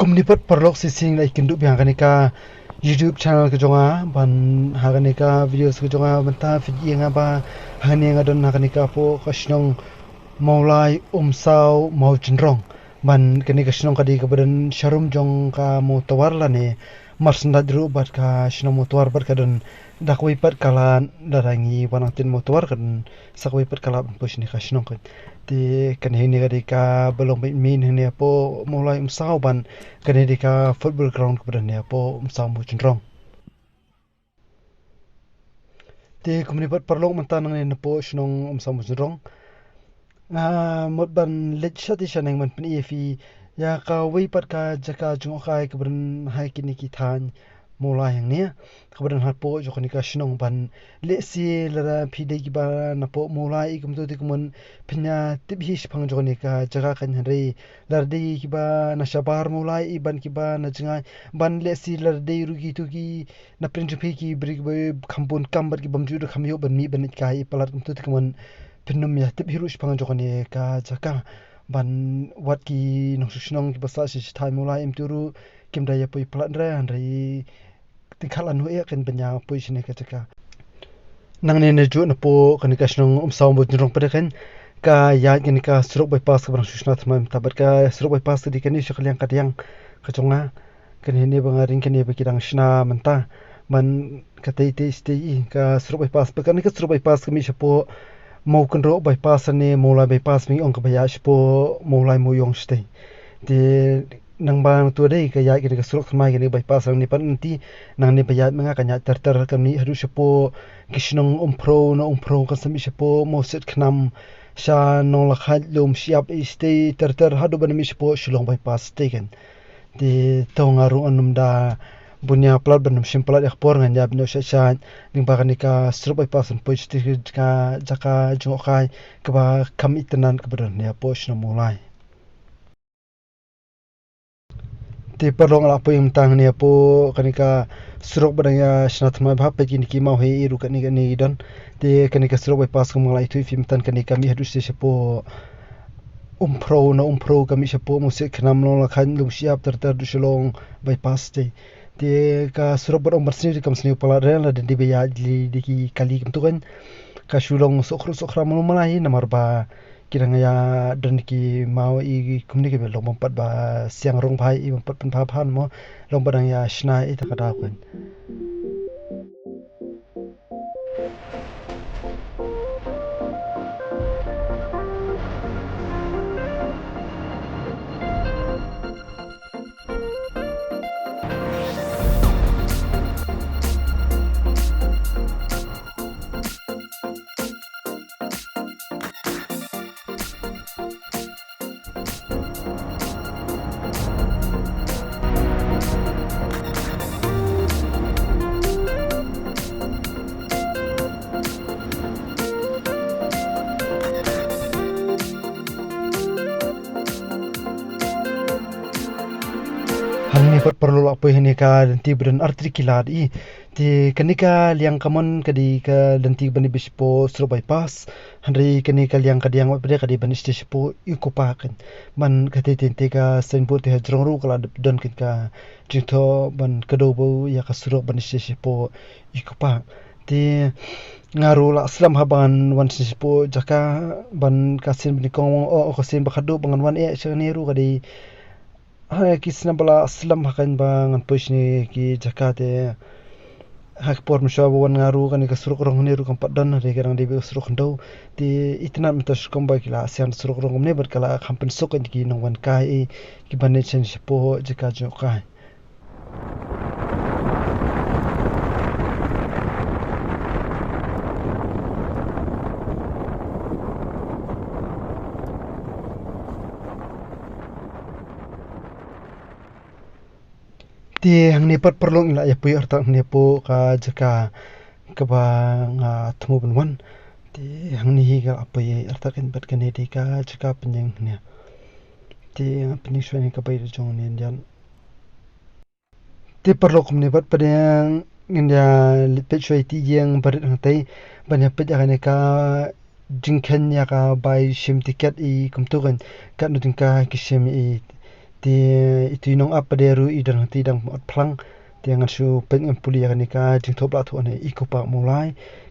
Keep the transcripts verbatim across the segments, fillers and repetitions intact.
Kumne pat paralok, shisien la ïakynduh biang ha kane ka YouTube channel ka jong nga, ban ha kane ka videos ka jong nga mynta phi ïohi nga ba hangne nga don ha kane ka hapoh ka shnong Mawlai Umsaw Mawjynrong. Ban kane ka shnong ka dei kaba don sharum jong ka Mawtawar lane marsyndat ruh bad ka shnong Mawtawar, bad ka don da kawei pat ka lad, lada ngi wan hangtei Mawtawar ka don sa kawei pat ka lad ban poi shane ka shnong ka. Te kane hangne ka dei kaba long beit main hangne hapoh Mawlai Umsaw, ban kane dei ka football ground kaba don hangne hapoh Umsaw Mawjynrong. Te kumne pat paralok, mynta nangne napoh shnong Umsaw Mawjynrong nga mut ban leit shatei shaneng ban pyni ïa phi ïa kawei pat ka jaka jngohkai kaba don ha kine ki thaiñ Mawlai hangne, kaba don hapoh jong kane ka shnong. Ban lehse lada phi dei kiba napoh Mawlai i kumto te kumne phin ïa tip hi shaphang jong kane ka jaka kan, hynrei lada dei kiba na shabar Mawlai i ban kiba na jngai, ban lehse lada dei ruh kito ki na pdeng jong phi ki briew kiba kham bun kam bad ki bym ju da kham ïoh ban mih ban leit kai i palat kumto te kumne phin ym ïa tip hi ruh shaphang jong kane ka jaka. Ban wat ki nongshong shnong kiba sah sha thaiñ Mawlai em tu ruh kim da ïa poi palat re, hynrei tyngkhat lano eh kan ban ïa poi shane ka jaka. Nangne najuh napoh kane ka shnong Umsaw Mawjynrong pat kan ka ïaid kane ka surok bypass kaba nang shu shna thymmai mynta, bad ka surok bypass ka dei kane sha ka liang ka diang ka jong nga. Kane ne ba nga ring kane ba ki dang shna mynta. Ban ka tei tei shatei i ka surok bypass, ba kane ka surok bypass ka mih shapoh Mawkynroh bypass ne Mawlai bypass, ba ngi ong kaba ïaid shapoh Mawlai Mawiong shatei. Te nang ba nang tu dei ka ïaid kane ka surok thymmai kane ka bypass nangne pat nanti, nangne ba ïaid ma nga ka ïaid ter ter ka mih haduh shapoh ki shnong Umphrew, na Umphrew kan sa mih shapoh Mawsiat Khnam, sha Nonglakhaid, Lumshyiap i shatei ter ter haduh ban mih shapoh Shillong bypass shatei kan. Te to nga ruh ngan ym da bun ïa palat ban ym shim palat ïa ka por, ngan ïa bynñiuh sha sha lyngba kane ka surok bypass ban poi shatei ka jaka jngohkai kaba kham itynnad kaba don hangne hapoh shnong Mawlai. Te paralok, nga la poi mynta hangne hapoh kane ka surok ba dang ïa shna thymmai bha, peit kine ki maw hi i ruh kane kane i don. Te kane ka surok bypass kum nga la ïathuh ïa phi mynta kane ka mih haduh shatei shapoh Umphrew, na Umphrew ka mih shapoh Mawsiat Khnam, Nonglakhaid, Lumshyiap ter ter haduh Shillong bypass shatei. Te ka surok bad ong ban sniew te kam sniew palat re, lada dei ba ïaid lei da ki kali kumto kan. Ka shu long sohkhruh sohkhram lem ma la hi namar ba ki dang ïa don ki maw i kumne kiba long bym pat ba siang rong bha i, bym pat pynbha bha mo, long ba dang ïa shna i ta ka daw kan. Hangne pat paralok, la poi hangne ka lynti ba don artylli ki lad i. Te kane ka liang kamon ka dei ka lynti ba dei shapoh surok bypass. Hynrei kane ka liang ka diang wat pat ka dei ban shatei shapoh Eco Park kan. Ban ka tei tei te ka signboard te hajrong ruh ka la don kan ka jingthoh ban kdew ba ïa ka surok ban shatei shapoh Eco Park. Te nga ruh la slem ha ban wan shatei shapoh jaka, ban ka sien ba nyngkong, o, o, ka sien ba khadduh ba ngan wan eh shane ruh ka dei ha ki snem ba la slem ha kane ba ngan poi shane ki jaka te. Ha ka por mynshuwa ba wan nga ruh kane ka surok rong hangne ruh kam pat don, re ka dang dei ba ka surok khyndew. Te itynnad mynta shuh kumba ki la siang surok rong kumne bad ka la kham pynsuk ïa ki nongwan kai i kiban leit shatei shapoh jaka jngohkai. Te hangne pat paralok, ngi la ïa poi artat hangne hapoh ka jaka kaba nga thmu ban wan. Te hangne hi ka la poi artat kan, bad kane dei ka jaka pynïeng hangne. Te nga pynïeng shuwa ne ka bai da jong ne ïan. Te paralok, kumne pat pat ngin ïa peit shuwa ïa ki ïing barit hangtei ban ïa peit ïa kane ka jingkheiñ ïa ka bai shim tiket i kumto kan, katno tyngka ki shim i. Te itu i nongap pat de ruh i don hangtei dang ot phlang. Te ngan shu peit ngan pule ïa kane ka jingthoh ba la thoh ne Eco Park Mawlai.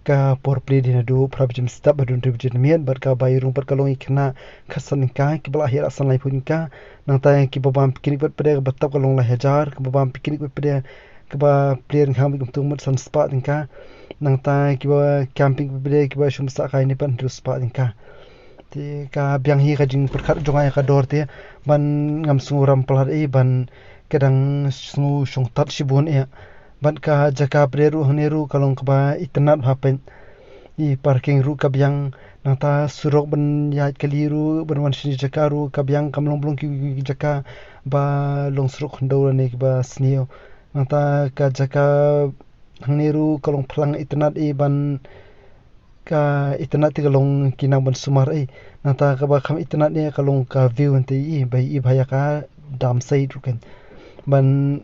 Ka por plie dei naduh phra baje mynstep haduh hynriew baje mynmiet, bad kaba ïa rung pat ka long i khynnah khatsan tyngka, kiba la hiar san laiphew tyngka. Nangta kiba bam picnic pat pat de kaba tap ka long lai hajar, kaba bam picnic pat pat de kaba plie ryngkhang bad kumtu mut san spah tyngka. Nangta kiba camping pat pat de kiba shong sah kai ne pat hynriew spah tyngka. Te ka biang hi ka jingpyrkhat jong nga ïa ka dor te, ban ngam sngew ram palat ei, ban ka dang sngew shongtat shibun ei. Bad ka jaka pat de ruh hangne ruh ka long kaba itynnad bha peit. I parking ruh ka biang, nangta surok ban ïaid kali ruh ban wan shane jaka ruh ka biang, kam long ba long ki, ki, ki jaka ba long surok khyndew lane kiba sniew. Nangta ka jaka hangne ruh ka long phlang itynnad ei, ban ka itynnad te ka long ki nang ban sumar ei. Nangta kaba kham itynnad ne ka long ka view hangtei ei, ba i bha ïa ka dam site ruh kan. Ban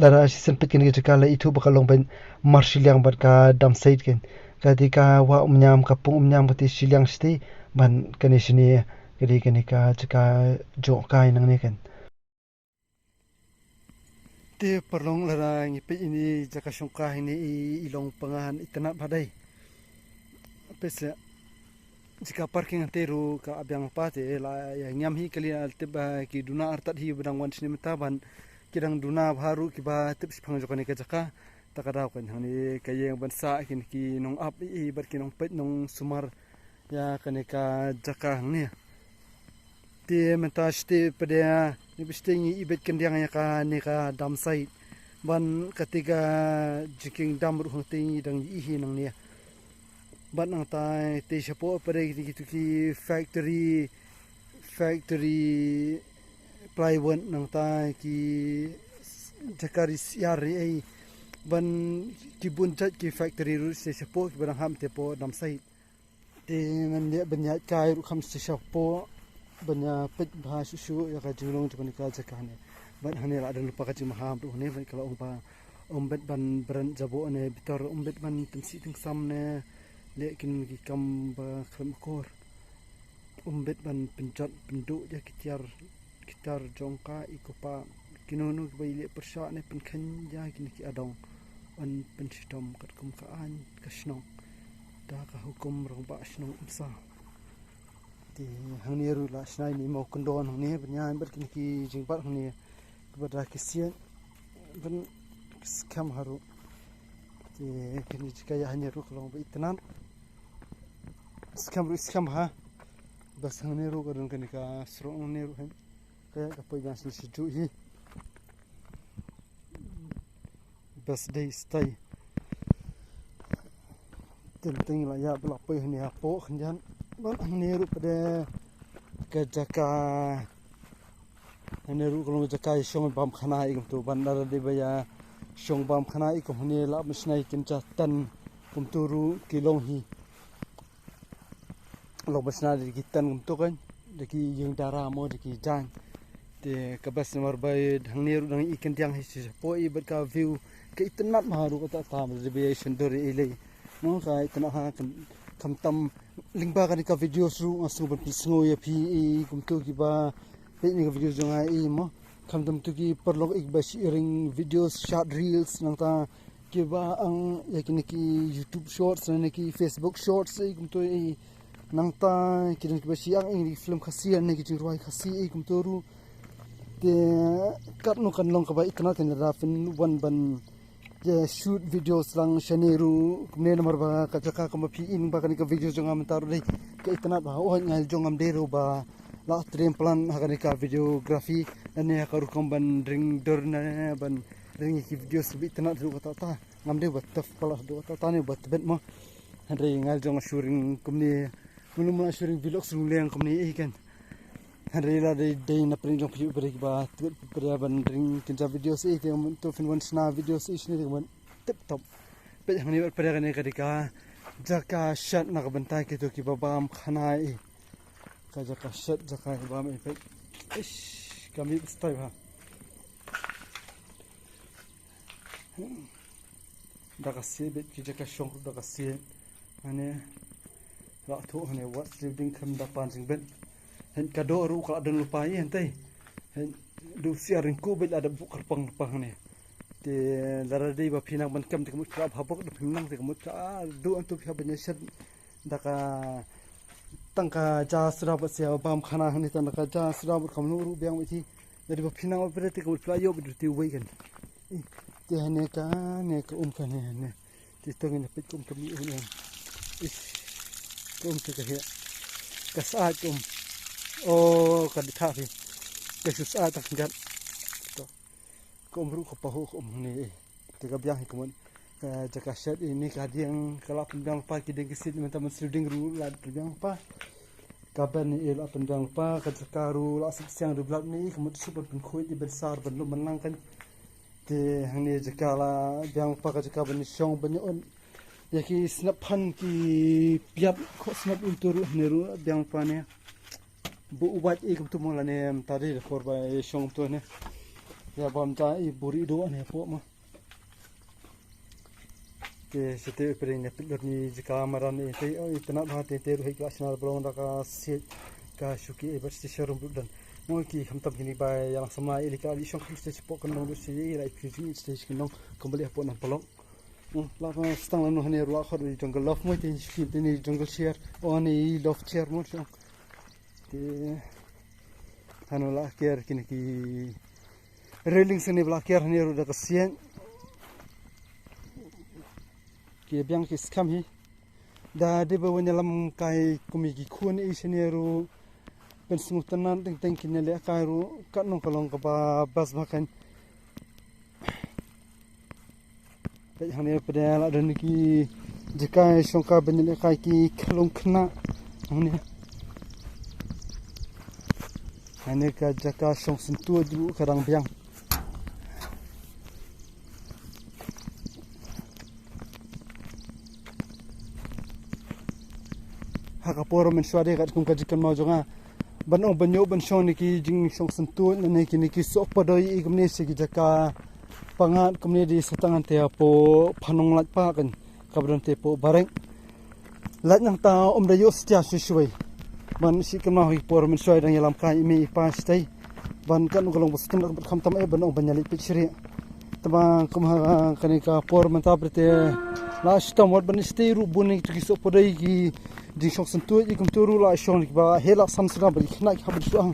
lada shisien peit kane ka jaka la ithuh ba ka long ban mar shiliang bad ka dam site kan. Ka dei ka wah umñiam, ka pung umñiam, ka dei shiliang shatei, ban kane shane ka dei kane ka jaka jong kai nangne kan. Te paralok, lada ngi peit ïa ine i jaka shongkai hangne i, i long pyngan itynnad bha dei. Peit se jaka parking hangtei ruh ka biang pat te la ïa ngiam hi, kali la tip ba ki duna artat hi ba dang wan shane mynta, ban ki dang duna bha ruh kiba tip shaphang jong kane ka jaka. Ta ka daw kan hangne ka ïeng ban sah kine ki nongap ei bad ki nongpeit nongsumar ïa kane ka jaka hangne. Te mynta shatei pat de, ne ba shatei ngi i beit kyndiang ïa kane ka dam site. Ban kata ka jingkieng dam ruh hangtei ngi dang i hi nangne. Bad nangta te shapoh pat de kito ki factory, factory plywood, nangta ki jaka ri syiar ri ei. Ban ki bun jait ki factory ruh shatei shapoh kiba dang hap te hapoh dam site. Te ngan leh ban ïaid kai ruh kham shisha hapoh ban ïa peit bha shuh shuh ïa ka jinglong jong kane ka jaka ne. Bad hangne la don lypa ka jingmaham ruh hangne, bad ka la ong ba ym bit ban bren jaboh ne bitar, ym bit ban tyngsih tyngsam ne leh kine ki kam ba khlem akor. Ym bit ban pynjot pynduh ïa ki tiar ki tiar jong ka Eco Park. Kino kino kiba ïaleh pyrshah ne pynkheiñ ïa kine ki adong, yn pynshitom katkum ka aiñ ka shnong da ka hukum rangbah shnong Umsaw. Te hangne ruh la shna ine i mawkyndon hangne ban ïaid bad kine ki jingbat hangne kiba da ki siej ban skhem ha ruh. Te kine jaka ïa hangne ruh ka long ba itynnad. Skhem ruh skhem ha. Bas hangne ruh ka don kane ka surok hangne ruh, hynrei ka ïa ka poi biang shisha juh hi. Bas dei stay. Teng teng la ïa ba la poi hangne hapoh khyndiat. Bad hangne ruh pat de ka jaka, hangne ruh ka long jaka ïa shong bam khana ei kumto, ban da dei ba ïa shong bam khana ei kum hangne la ban shna ïa kine ki tent kumto ruh ki long hi. Long ban shna da ki tent kumto kan, da ki ïing dara mo, da ki jaiñ. Te ka best namar ba hangne ruh dang i kyndiang hi shisha hapoh ei bad ka view ka itynnad bha ruh kata tam da ba ïa shon dor ei lei. Nong ka itynnad ha kan, khamtam lyngba kane ka videos ruh nga sngew ban pynsngew ïa phi ei kumto kiba peit ïa kane ka videos jong nga ei mo. Khamtam to ki paralok ei kiba share ring videos, short reels, nangta kiba ang ïa kine ki YouTube shorts ne ki Facebook shorts ei kumto ei. Nangta ki don kiba share ang ïa ki film Khasi ne ki jingrwai Khasi ei kumto ruh. Te katno kan long kaba itynnad kan da phin wan ban ïa shoot videos lang shane ruh kumne namar ba ka jaka kumba phi i lyngba kane ka videos jong nga mynta ruh dei ka itynnad bha. Hooid nga jong ngam dei ruh ba la trem plan ha kane ka videography ne ha ka rukom ban ring dur ne ban ring ïa ki videos ba itynnad ruh kata ta. Ngam dei ba tough palat haduh katta ne ba tbit mo. Hynrei nga jong nga shu ring kumne, mano mano shu ring vlog shu leng kumne ei kan. Hynrei la dei dei na pdeng jong phi ba dei ba tbit pdeng ban ring kynja videos ei te to phin wan shna videos ei shne ban tip top. Peit hangne ba pdeng kane ka dei ka jaka shat na ka bynta kito kiba bam khana ei. Ka jaka shat jaka bam ei peit. Ish, ka mih style ha. Da ka siej beit ki jaka shong da ka siej. Hane la thoh hane wat sleeping kham da pan jingbit. Hynrei ka doh ruh ka la don lypa ei hangtei. Duh siar ring ku bad la da buh kyrpang kyrpang ne. Te lada dei ba phi nang ban kem te ka mut ka bha bok da phi nang te ka mut ka duh antu phi ha ban ïa shet da ka tang ka ja sra bad sia bam khana ne tang da ka ja sra bad kam nu ru biang bad hi. Lada dei ba phi nang ba phi te ka mut phi la ïoh bad te wei kan. Te ne ka ne ka um ka ne ne. Ti tong ina peit kum tong ina. Ish. Kum tu ka he. Ka sa kum. Oh, ka di tha hi. Ka su sa ta kan. To. Kum ru ka pahu kum ni. Te ka biang hi kum. Ka jaka shet ini ka diang ka la pynbiang pa ki ding ki sit mynta man silding ru la pynbiang pa. Ka ben ni la pynbiang pa ka jaka ru la sik siang ru blat ni ka mut super pynkhuid i ben sar ben lu menang kan. Te hangne jaka la biang pa ka jaka ban shong ban on. Ya ki snap phan ki piat ko snap un turu hangne ru biang pa ne. Bu ubat i kum tu mo la ne ta de for ba shong tu ne. Ya bam ta i buri do ne po mo. Te sete pring ne pilot ni jaka maran ni te i tana ba te te ru hek la snar blong da ka sit ka shuki e bat station rum dan. Mo ki khamtam kini ba ya lang sama i lika li shong kham stage pok kan nong du si i la i phi jing stage kan nong kembali hapo nang pelong. Hmm, la pa stang la no hane ru la khot i jungle love mo te shuki te ni jungle share o ni love share mo shong. Te hanu la ker kini ki railing sini bla ker hane ru da ka sien. Ki biang ki skam hi. Da dei ba wan ïalam kai kum ki khun i sene ru. Pen sngewtynnat teng teng kin ïaleh kai ru kat nong ka long kaba bas ba kan. Peit hangne pede la don ki jaka shong ka ban ïaleh kai ki khlong khna. Hangne. Hangne ka jaka shong syntu ru ka dang biang. Ha ka por mynshuwa de kat kum ka jingkynmaw jong nga ban ong ban ïoh ban shong ne ki jingshong syntu ne ki ne ki soh padoi i kumne sha ki jaka pangat kumne di sa tang ante hapoh Phanong Lait pa kan ka ba don te hapoh Bareng. Lait nangta um da ïoh stia shuwa shuwa ban shi kynmaw hi por mynshuwa dang ïalam kai i mei i pa stai. Ban kan ka long ba stem la ka bat khamtam eh ban ong ban ïaleh peit shrieh. Tama kum ha kane ka por mynta brete la shitom wat ban stay ru bun ni ki soh podai ki jingshong syntu i kum tu ru la shong ni ba he la sam sra ba ki khna ki hap shuh ang.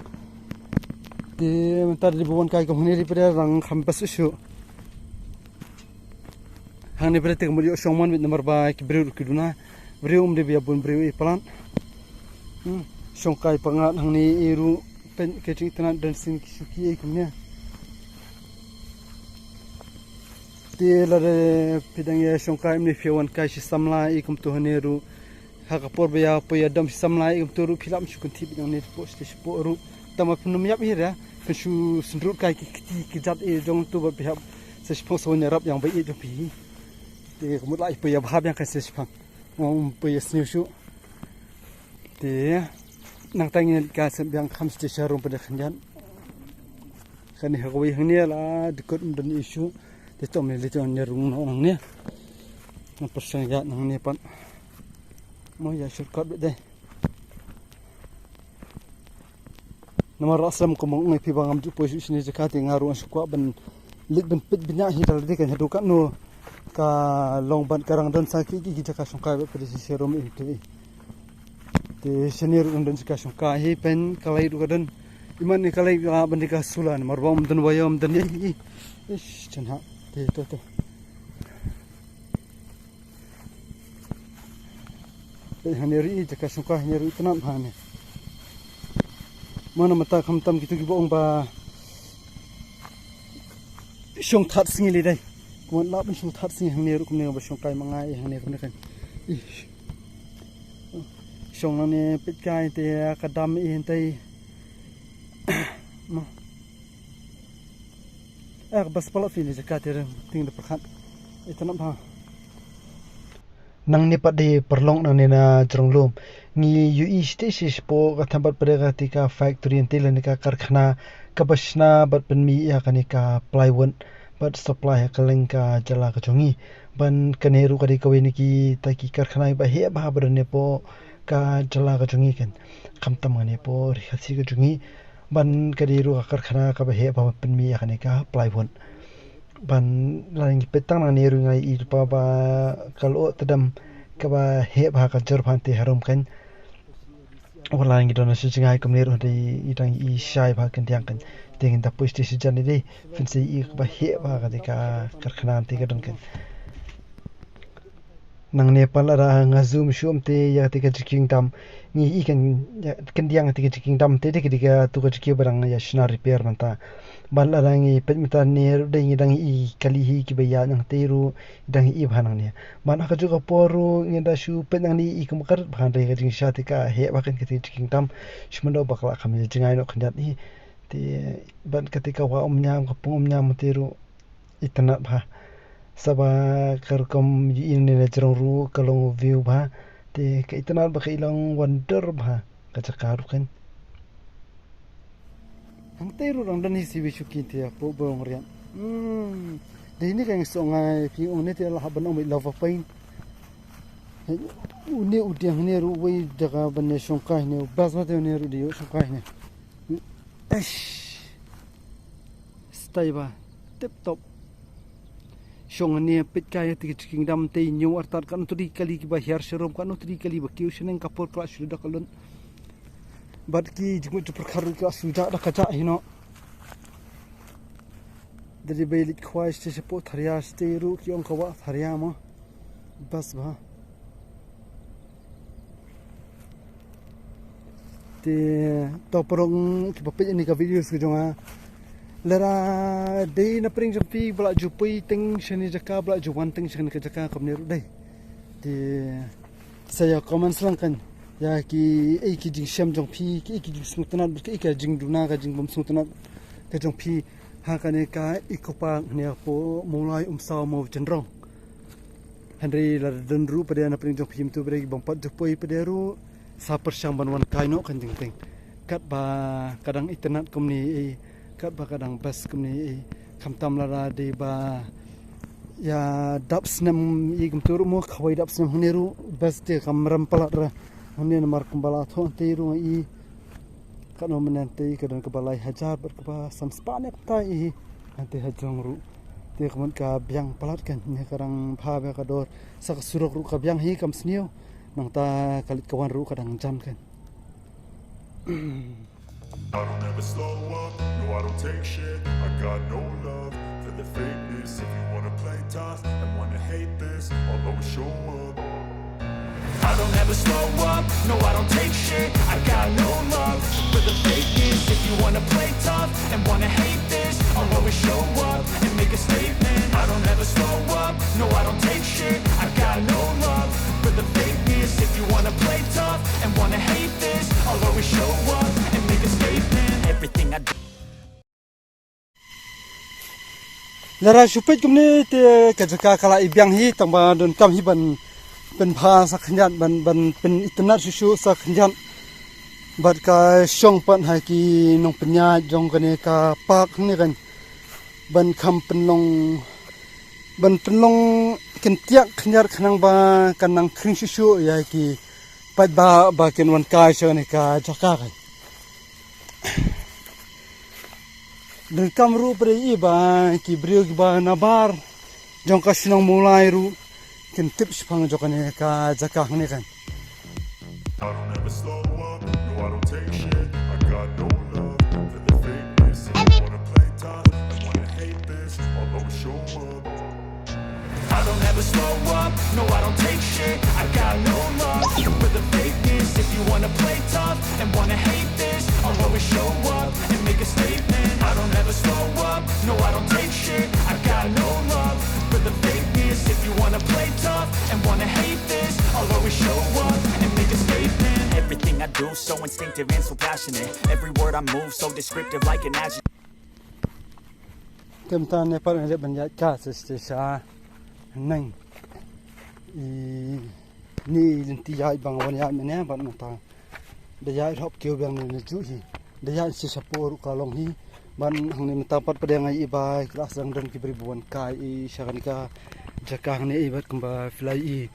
Te mynta dei ba wan kai kum hane dei ba dei rang kham bas shuh. Hangne brete ka mut ïoh shong man bit namar ba ki briew ru ki duna. Briew um dei ba ïa bun briew i plan. Hmm. Shong kai pangat hangne i ru pen ke jing tana dan sin ki shuki i kumne. Te lada phi dang ïa shong kai mne phi wan kai shi samla i kum tu hane ru. Ha ka por ba ïa poi ïa dom shi samla i kum tu ru phi lam shu kynti bit nangne po shi po ru. Tama phi num ïap hi ra phi shu sendrut kai ki kti ki jat i jong tu ba phi hap sa shi phong sa wan ïarap yang ba i jong phi. Te ka mut la i poi ïa bha biang kai sa shi phong. Ngam poi ïa sniew shuh. Te nangta ngin ka sem biang kham station room pada khyndiat. Kane ha kawei hangne la dikut ym don issue. Te tom ne le ton ne rung no nangne. Nang persang ïa nangne pat. Mo ïa shortcut bit dei. Namar ra slem kum ong phi ba ngam ju poi shuh shine jaka te nga ruh nga shu kwah ban leit ban peit bniah hi da lade kan haduh katno ka long ban ka rang don sa ki ki jaka shongkai ba peit shi rum in te. Te shane ruh don jaka shongkai hi pen ka lai ruh ka don. Iman ne ka lai ka ban ka sula namar ba um don wa ya um don hi. Ish chan ha. Te to to. Te hane ri jaka shongkai hane ri tnat hane. Mana mata kham tam kitu ki ba ong ba shong that sngi le dai. Kumon la ban shong that sngi hangne ru kumne ba shongkai mangai hangne kumne kan. Ih. Shong nangne peit kai te ka dam i hentei. Ma. Eh, bas pala fini jaka te reng ting de perkhat. Ita nak ba. Nangne pat de paralok nangne na jrong lum. Ngi ïohi shisha shisha shapoh ka thambat pat de kata ka factory hynte lane ka karkhana kaba shna bad pynmih ïa kane ka plywood bad supply ha kylleng ka jylla ka jong ngi. Ban kane ruh ka dei kawei na kita ki karkhana ba heh bha ba don hapoh ka jylla ka jong ngi kan. Khamtam kane hapoh ri Khasi ka jong ngi. Ban ka dei ruh ka karkhana kaba heh bha ban pynmih ïa kane ka plywood. Ban la ngi peit tang nangne ruh nga ïohi ba ka lyoh tdem kaba heh bha ka jur bha te harum kan. Wat la ngi don sha jngai kumne ruh dei i dang i shai bha kan diang kan. Te ngin da poi sha sha jan dei. Phin sa ïohi kaba heh bha ka dei ka karkhana te ka don kan. Nangne pat lada nga zoom shuh te ïa te ka Jikingdam. Ngi i kan ïa kan diang te ka Jikingdam te dei ka dei ka tu ka jiki ba dang ïa shna repair mynta. Ban lada ngi peit mynta ne ruh dei ngi dang i kali hi kiba ïa nang te ruh dang i bha nangne. Ban ha ka juh ka por ruh ngi da shu peit nangne i kum ka rit bha dei ka jingshisha te ka heh bha kan ka te ka Jikingdam. Shu mynta ba ka la kham ïa jngai noh khyndiat hi. Te ban ka te ka wah umñiam ka pung umñiam te ruh itynnad bha. Sa ba ka rukom ïohi ne na jrong ruh ka long view bha. Te ka itynnad ba ka i long wonder bha ka jaka ruh kan. Hangtei ruh dang don hi siwi shuki te apo bong rian. Hmm. Dei ni ka ïa song ai pi ong ne te la ha ban ong mai lava pain. Une u diang ne ruh wei jaka ban ne shongkai ne bas ba te ne ruh dei u shongkai ne. Eish. Stai ba tip top. Shong ne peit kai te ka Jikingdam te ñiew artat ka nutri kali kiba hiar sharum ka nutri kali ba kiew shaneng ka por kla shu da ka lun. Bad ki jingmut ju pyrkhat ruh ka shu ja da ka ja hino. Dei bai lik khwai ste shapo tharia ste ruh ki ong ka wa tharia mo. Bas ba. Te to prong ki ba peit ïa ni ka video shu jong nga. Lada dei na pring jong phi ba la ju poi teng shane jaka ba la ju wan teng shane ka jaka kumne ruh dei. Te sa ïa comment lang kan ïa ki ei ki jingshem jong phi ki ei ki jingsngewtynnad bad ki ei ka jingduna ka jingbym sngewtynnad ka jong phi ha kane ka Eco Park ne hapoh Mawlai Umsaw Mawjynrong. Hynrei lada don ruh pat de na pring jong phi mynta pat de ki bym pat ju poi pat de ruh sa pyrshang ban wan kai noh kan jingteng. Katba ka dang itynnad kumne ei katba ka dang best kumne ei khamtam lada dei ba ïa dap snem i kumtu ruh mo khawai dap snem hangne ruh best te kam rem palat ra hangne namar kumba la thoh te ruh i. Ka nong mynne te ka don kaba lai hajar bad kaba san spah ne kata i hi. Hangte ha jrong ruh te ka mut ka biang palat kan ne ka dang bha bha ka dor sa ka surok ruh ka biang hi kam sniew. Nangta ka leit ka wan ruh ka dang jan kan. I don't ever slow up, no, I don't take shit. I got no love for the fakeness. If you wanna play tough and wanna hate this, I'll always show up. I don't ever slow up, no, I don't take shit. I got no love for the fakeness. If you wanna play tough and wanna hate this, I'll always show up and make a statement. I don't ever slow up, no, I don't take shit. I got no love for the fakeness. If you wanna play tough and wanna hate this, I'll always show up and make a statement. Everything I do. Lada shu peit kumne te ka jaka ka la i biang hi tang ba donkam hi ban pynbha sa khyndiat ban ban pynitynnad shuh shuh sa khyndiat. Bad ka shong pat ha ki nongpynïaid jong kane ka park hangne kan ban kham pynlong ban pynlong kyntiak khyndiat khnang ba kan nang khring shuh shuh ïa ki paidbah ba kin wan kai sha kane ka jaka kan. Donkam ruh pat i ba ki briew kiba nabar jong ka shnong Mawlai ruh kin tip shaphang jong kane ka jaka hangne kan. I don't ever slow up, no, I don't take shit. I got no love for the fakeness. If you wanna play tough and wanna hate this, I'll always show up. I don't ever slow up, no, I don't take shit. I got no love for the fakeness. If you wanna play tough and wanna hate this, I'll always show up and make a statement. I don't ever slow up, no, I don't take shit. I got no love for the fakeness. If you wanna play tough and wanna hate this, I'll always show up and make a statement. Everything I do so instinctive and so passionate. Every word I move so descriptive like an adjective. Te mynta ne pat ngi dep ban ïaid ka sha sha neng. I ni lynti ïaid ba nga wan ïaid mynne bad mynta da ïaid hop kiew biang ne na juh hi da ïaid sha shapoh ruh ka long hi. Bad hangne mynta pat pat ïa nga i ba ki la sdang don ki briew ba wan kai i sha kane ka jaka hangne i bad kumba phi la i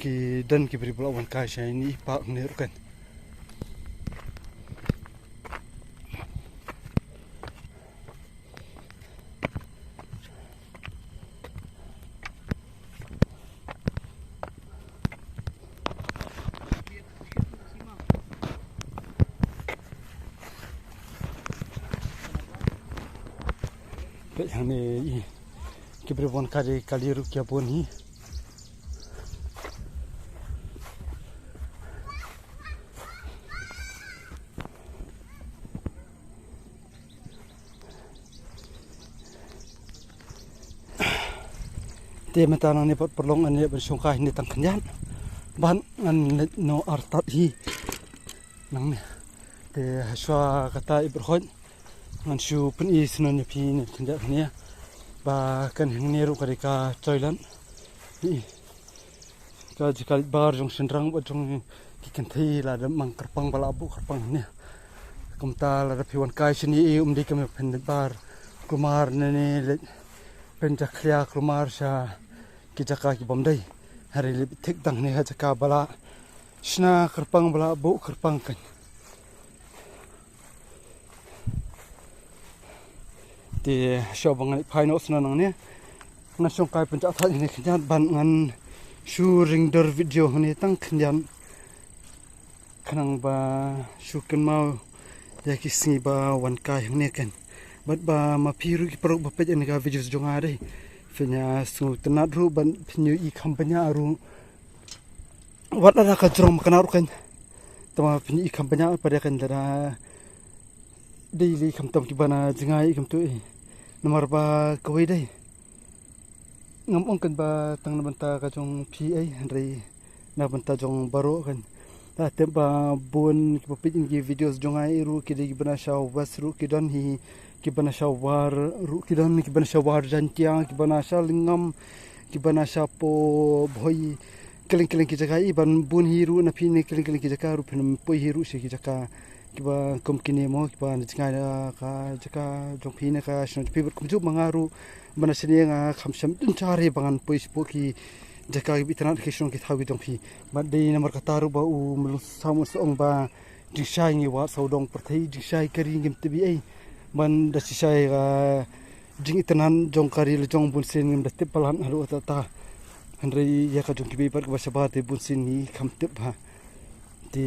ki don ki briew ba la wan kai sha ine i park hangne ruh kan. Peit hangne i ki briew wan kai kali ruh ki ïa bun hi. Te mynta nangne pat paralok ngan ïa pynshongkai hangne tang khyndiat. Ban ngan leit noh artat hi. Nangne. Te shuwa kata i Bah Khot ngan shu pyni sngewbha ïa phi ne khyndiat hangne. Ba kan hangne ruh ka dei ka toilet. Hi. Ka jaka leit bar jong shynrang bad jong ki kynthei lada mang kyrpang ba la buh kyrpang hangne. Kumta lada phi wan kai shane ym dei kum phin leit bar kulmar ne ne leit pynjakhlia kulmar sha ki jaka ki bym dei. Hynrei leit thik tang hangne ha jaka ba la shna kyrpang ba la buh kyrpang kan. Te shuwa ba ngan phai noh sngewbha nangne ngan shongkai pynjah thait hangne khyndiat ban ngan shu ring dor video hangne tang khyndiat. Khnang ba shu kynmaw ïa ki sngi ba wan kai hangne kan. Bad ba ma phi ruh ki paralok ba peit ïa kane ka videos jong nga dei phin ïa sngewtynnat ruh ban phin ïohi kham bniah ruh. Wat lada ka jrong ma ka nat ruh kan. Tangba phin ïohi kham bniah pat ïa kan lada dei lei khamtam kiba na jngai kumto eh. Namar ba kawei dei. Ngam ong kan ba tang na bynta ka jong phi ei hynrei na bynta jong baroh kan. Te ba bun kiba peit ïa ki videos jong nga ei ruh ki dei kiba na sha West ruh ki don hi, kiba na sha War ruh ki don, kiba na sha War Jaiñtia, kiba na sha Lyngngam, kiba na sha Poubhei. Kylleng kylleng ki jaka i ban bun hi ruh na phi ne kylleng kylleng ki jaka ruh phin poi hi ruh sha ki jaka kiba kum kine mo kiba na jngai na ka jaka jong phi ne ka shnong jong phi bad kumjuh ma nga ruh ba na shane nga kham shym dun share ba ngan poi shapoh ki jaka kiba itynnat ki shnong ki thaw ki jong phi. Bad dei namar kata ruh ba u Myllung Samson u ong ba jingshai ngi wad sawdong pyrthei, jingshai ka ri ngim tip ei. Ban da shishai ka jingitynnat jong ka ri la jong bunsien ngim da tip palat haduh katta. Hynrei ïa ka jong kiba i pat kaba shabar te bunsien ngi kham tip ha. Te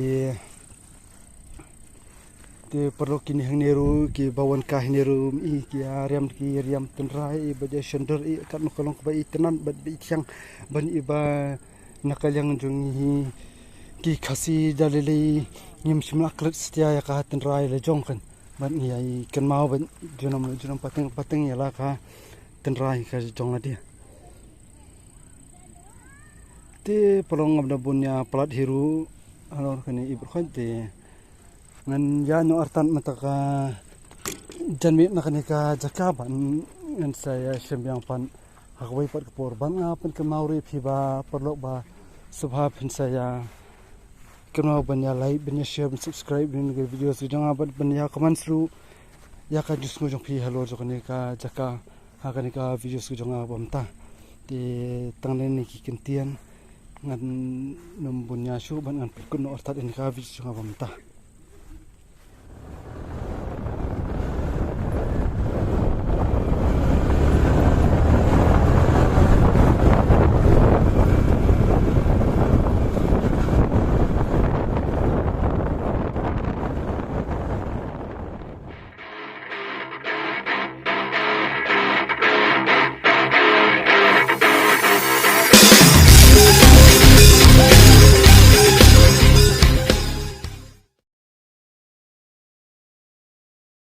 te paralok kine hangne ruh kiba wan kai hangne ruh i ki ïa riam ki riam tynrai i ba ïa shon dor i katno ka long kaba itynnat bad ba i thiang ban i ba na ka liang jong ngi hi ki Khasi da lei lei ngim shym la klet satia ïa ka tynrai la jong kan. Bad ngi ïa i kynmaw bad junom junom pateng pateng ïa la ka tynrai ka jong lade. Te paralok ngam da bun ïa palat hi ruh halor kane i Bah Khot te ngan ïa noh artat mynta ka janmiet na kane ka jaka bad ngan sa ïa shem biang pat ha kawei pat ka por. Bad nga pynkynmaw ruh ïa phi ba paralok ba sngewbha phin sa ïa kynmaw ban ïa like ban ïa share ban subscribe ïa kane ka videos ka jong nga bad ban ïa comment ruh ïa ka jingsngew jong phi halor jong kane ka jaka ha kane ka videos ka jong nga ba mynta. Te tang lei ne ki kyntien ngan ym bun ïa shuh bad ngan pynkut noh artat ïa kane ka videos jong nga ba mynta.